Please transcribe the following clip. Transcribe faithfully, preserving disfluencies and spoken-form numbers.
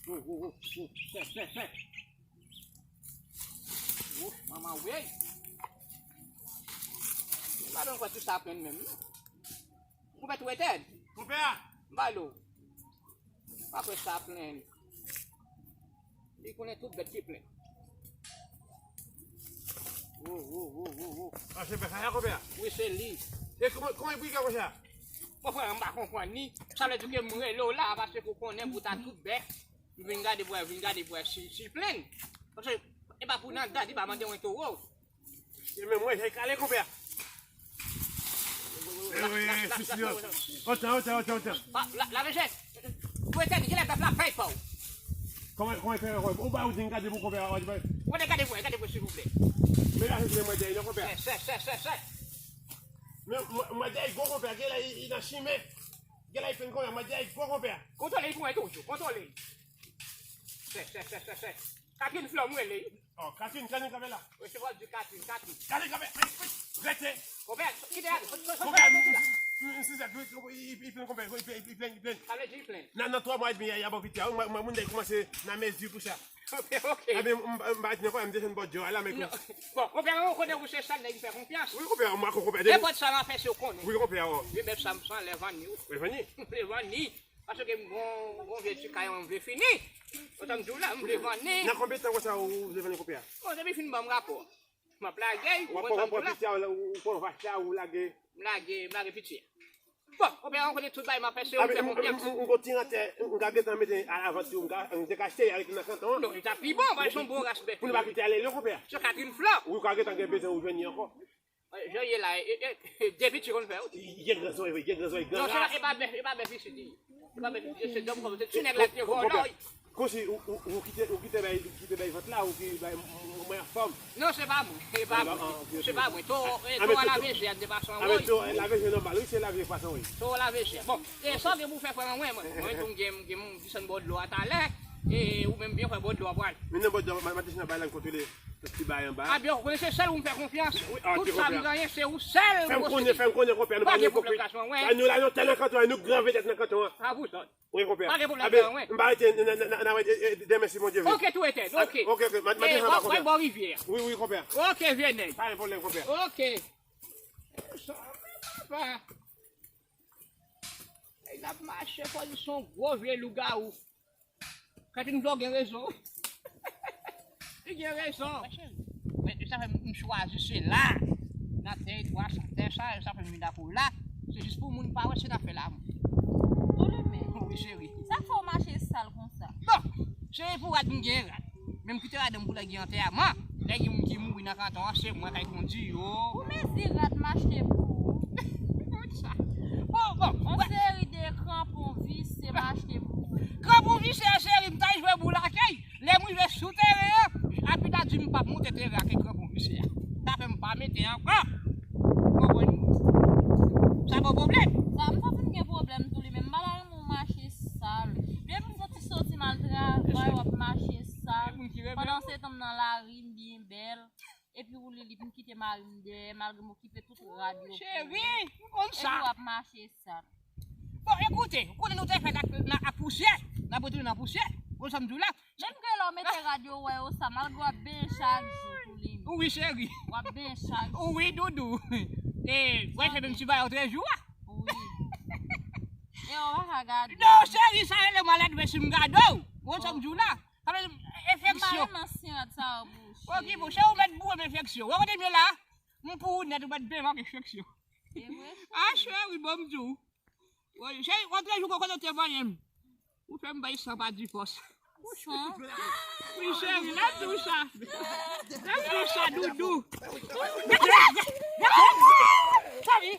Oh, oh, oh, oh. Fè, fè, fè. Oh, manman, wi. M pa konn kwè tout sa plenn menm, non. Konpè tou etèn. Konpè a. M pale w. Pa kwè sa plenn. Li konnen tout bèt ki plenn. Wo, wo, wo, wo, wo. A, se bèt sa, konpè a? Wi, se li. E kòman, kòman li priye konsa? Konpè, m pa konprann li. Sa vle di ke m rele w la, paske ou konnen pou ta tout bèt. M vin gade pou wè, vin gade pou wè si, si plenn. Paske e pa pou nan dat, li pa mande yon towo. E men mwen, jay kale, konpè. E wi, si, si, yo. Otan, otan, otan, otan. Pa, la, la, mesye. Pou etèn, ki lè bèf la fèy pa w? Kòman, kòman fè, kòman? Ou ba ou di m gade pou konpè a, ou di ba. Ou te gade pou, gade pou, silvouplè. Men la, se mwen dèyè, non, konpè. Sè, sè, sè, sè, sè. Men, mwen, mwen dèyè, gwo konpè, gen lè, li, li nan chimen. Gen lè, li fè konpè, mwen dèyè, gwo konpè. Kontwole, li pou mwen toujou, kontwole. Sè, sè, sè, sè, sè. Katrin Flò m rele. Oh, Katrin, Katrin kanpe la. Wi, se pou di Katrin, Katrin. Katrin kanpe, ay, ay, rete. Konpè, kite ale. Konpè, m, m, m, m, si zèt, wi, wi, i, i, i plen konpè, wi, i plen, i plen, i plen. Sa vle di i plen. Nan, nan twa mwa edmi, y a, y a bon piti a, wi, mwen, mwen, moun dèyè kòmanse nan mezi pou sa. Ok, ok. Epi, m, m, m pa di nan konpè, m desann bò djò a la, men non, bon, konpè, mwen konnen ou se sèl nèg m fè konfyans. Wi, konpè, mwen konpè. Nenpòt sa m ap fè, se ou konnen. Wi, konpè, wi. Wi, bèf sa, m san lè vann li, wi. Wi, vann li. Lè vann li. Paske m gon, gon vye ti kay an vle fini. Konsa m di w la, m vle vann li. Nan konbyen tan konsa ou vle vann li konpè a? Bon, depi fin ban m rapò. M ap lage, ou konn sa m di w la. Ou pran piti a, ou pran vach la, ou lage. M lage, m lage piti a. Bon, konpè a, ou konnen tout bagay m ap fè, se ou m fè konfyans. M gon ti rantè, m ka gentan mete a lavant, m ka, m te ka achte avèk nan kanton an. Non, li ta pi bon, paske se yon bon ras bèt. Pou nou pa kite ale, non, konpè a. Se Katrin Flò. Ou ka gentan gen bezwen ou jwenn li ankò. Jan ye la, e, e, e, de piti konn fè, wi. Gen gran zòrèy, wi, gen gran zòrèy, gran ras. Non, se pa, e pa bèf, e pa bèf isit li ye. E pa bèf isit, se dòm kòm, se ti nèg la ki te vòlò. Kòmsi ou, ou, ou kite, ou kite bay, kite bay vant la, ou ki bay m, m, mwen anfòm. Non, se pa mwen, se pa mwen. Se pa mwen. Towo, e, towo a lave je a, te pase an woy. Towo lave je nòmal, wi, se lave je pase an woy. Towo lave je. Bon, e sa w gen pou fè frè mwen, mwen, mwen tou m gen, m gen, m desann bò dlo a talè, e ou menm byen fè bò dlo a pral. Men nan bò dlo a, m, m desann bay la, m kontwole. Ti bay anba. A byen, ou konnen se sèl ou m fè konfyans. Wi, ok, konpè. Tout sa m genyen, se ou sèl m posede. Fè m konnen, fè m konnen, konpè. Pa gen pwoblèm, gason mwen. Nou la, nou tèlman kanton an, nou gran vedèt nan kanton an. Pa pou zòt. Wi, konpè. Pa gen pwoblèm, gason mwen. M pa rete nan, nan, nan, nan, e, e, demen si Bondye vle. Ok, tou etèn, ok. Ok, ok, m, m desann anba, konpè. Bò rivyè a. Wi, wi, konpè. Ok, vye nèg. Pa gen pwoblèm, konpè. Ok. Sa, papa. Nèg la ap mache, fò li se yon gwo vye lougawou. Katrin Flò gen rezon. Li gen rezon. Wi, cheri. Men, sa fè m, m chwazi se la. Nan teritwa sa, tè sa, sa fè m vin dakò la. Se jis pou moun pa wè se n ap fè lanmou. Tou limen. Wi, cheri. Sa k fè w mache sal konsa? Bon, se pou rad m gen rad. Men m kite rad m pou lè gen antèman. Lè gen moun ki mouri nan kanton an, se mwen k ay kondi yo. Ou mezi rad m achte pou ou. Sa. Bon, bon. Yon seri de kranpon visye m achte pou ou. Kranpon visye a, cheri, m t al jwe boul akèy. Lè m rive sou teren an, abit la di m p ap monte teren ak kranpon visye a. Sa fè m pa mete ankò. Ou konprann? Sa ba w pwoblèm? Sa, m santi m gen pwoblèm tou li menm. M pa ta renmen w mache sal. Depi m soti, soti m al travay, w ap mache sal. Pandan se tan m nan lari, m byen bèl. Epi ou li, li vin kite mari m dèyè, malgre m okipe tout rad yo pou li. Cheri, m konn sa. Epi w ap mache sal. Bon, ekoute, ou konnen nou te fèt ak, nan, ak pousyè. N ap retounen nan pousyè. Ou konn sa m di w la? Menm ke lè w mete rad yo, w wè yo sa, malgre w ap benyen chak jou pou li. Wi, cheri. W ap benyen chak jou. Wi, doudou. E, w wè se menm ti bagay yo trè jou a. Wi. E w pa ka gade. Non, cheri, sa rele maladve si m gade w. Ou konn sa m di w la? Sa vle di enfeksyon. M pa renmen ansyen rad sa yo pou ou, cheri. Ok, bon, cheri, ou mèt boure m enfeksyon. Ou wè kote m ye la? M pou ou nèt, ou mèt benyen m ak enfeksyon. E vre? A, cheri, bon, m di w. Wi, cheri, yon trè jou kokote w te vanyen m. Ou fè m bay san pa di fòs. San? Wi, cheri, lè m di w sa. Lè m di w sa, doudou. Cheri,